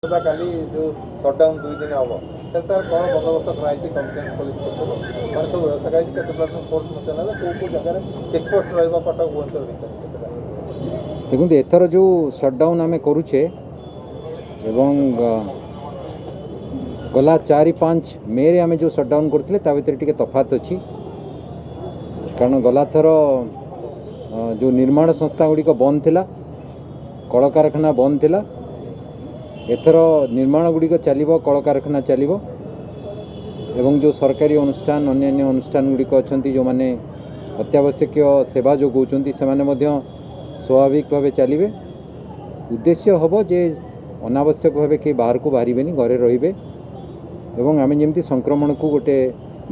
କାଲି ଯେଉଁ ସଟ୍ଡାଉନ୍ 2 ଦିନ ହେବ, ତାର କ'ଣ ବନ୍ଦୋବସ୍ତ କରାଯାଇଛି? କମିଶନ ପୋଲିସ ପକ୍ଷରୁ କ'ଣ ସବୁ ବ୍ୟବସ୍ଥା କରାଯାଇଛି? କେତେ ପ୍ଲାଟୁନ୍ ଫୋର୍ସ ମୁତୟନ ହେବେ? କେଉଁ କେଉଁ ଜାଗାରେ ଚେକପୋଷ୍ଟ ରହିବ କଟକ ଭୁବନେଶ୍ୱର ଭିତରେ କେତେଟା? ଦେଖନ୍ତୁ, ଏଥର ଯେଉଁ ସଟ୍ଡାଉନ୍ ଆମେ କରୁଛେ ଏବଂ ଗଲା 4 5 ମେରେ ଆମେ ଯେଉଁ ସଟ୍ଡାଉନ୍ କରୁଥିଲେ ତା ଭିତରେ ଟିକେ ତଫାତ୍ ଅଛି। କାରଣ ଗଲାଥର ଯେଉଁ ନିର୍ମାଣ ସଂସ୍ଥା ଗୁଡ଼ିକ ବନ୍ଦ ଥିଲା, କଳକାରଖାନା ବନ୍ଦ ଥିଲା, ଏଥର ନିର୍ମାଣ ଗୁଡ଼ିକ ଚାଲିବ, କଳକାରଖାନା ଚାଲିବ ଏବଂ ଯେଉଁ ସରକାରୀ ଅନୁଷ୍ଠାନ, ଅନ୍ୟାନ୍ୟ ଅନୁଷ୍ଠାନ ଗୁଡ଼ିକ ଅଛନ୍ତି, ଯେଉଁମାନେ ଅତ୍ୟାବଶ୍ୟକୀୟ ସେବା ଯୋଗାଉଛନ୍ତି, ସେମାନେ ମଧ୍ୟ ସ୍ୱାଭାବିକ ଭାବେ ଚାଲିବେ। ଉଦ୍ଦେଶ୍ୟ ହେବ ଯେ ଅନାବଶ୍ୟକ ଭାବେ କେହି ବାହାରକୁ ବାହାରିବେନି, ଘରେ ରହିବେ ଏବଂ ଆମେ ଯେମିତି ସଂକ୍ରମଣକୁ ଗୋଟେ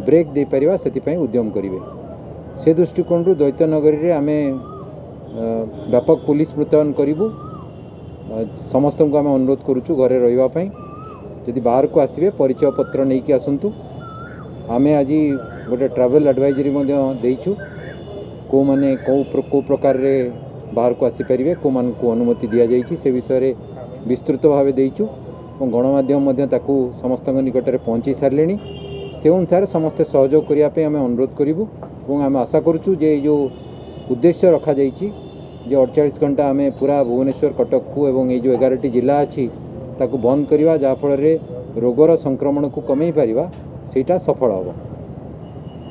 ବ୍ରେକ୍ ଦେଇପାରିବା ସେଥିପାଇଁ ଉଦ୍ୟମ କରିବେ। ସେ ଦୃଷ୍ଟିକୋଣରୁ ଦ୍ୱୈତନଗରୀରେ ଆମେ ବ୍ୟାପକ ପୋଲିସ ମୁତୟନ କରିବୁ। ସମସ୍ତଙ୍କୁ ଆମେ ଅନୁରୋଧ କରୁଛୁ ଘରେ ରହିବା ପାଇଁ। ଯଦି ବାହାରକୁ ଆସିବେ, ପରିଚୟ ପତ୍ର ନେଇକି ଆସନ୍ତୁ। ଆମେ ଆଜି ଗୋଟେ ଟ୍ରାଭେଲ୍ ଆଡ଼ଭାଇଜରୀ ମଧ୍ୟ ଦେଇଛୁ, କେଉଁମାନେ କେଉଁ କେଉଁ ପ୍ରକାରରେ ବାହାରକୁ ଆସିପାରିବେ, କେଉଁମାନଙ୍କୁ ଅନୁମତି ଦିଆଯାଇଛି ସେ ବିଷୟରେ ବିସ୍ତୃତ ଭାବେ ଦେଇଛୁ ଏବଂ ଗଣମାଧ୍ୟମ ମଧ୍ୟ ତାକୁ ସମସ୍ତଙ୍କ ନିକଟରେ ପହଞ୍ଚି ସାରିଲେଣି। ସେ ଅନୁସାରେ ସମସ୍ତେ ସହଯୋଗ କରିବା ପାଇଁ ଆମେ ଅନୁରୋଧ କରିବୁ ଏବଂ ଆମେ ଆଶା କରୁଛୁ ଯେ ଏଇ ଯେଉଁ ଉଦ୍ଦେଶ୍ୟ ରଖାଯାଇଛି ଯେ 48 ଘଣ୍ଟା ଆମେ ପୁରା ଭୁବନେଶ୍ୱର, କଟକକୁ ଏବଂ ଏଇ ଯେଉଁ 11ଟି ଜିଲ୍ଲା ଅଛି ତାକୁ ବନ୍ଦ କରିବା, ଯାହାଫଳରେ ରୋଗର ସଂକ୍ରମଣକୁ କମେଇ ପାରିବା, ସେଇଟା ସଫଳ ହେବ।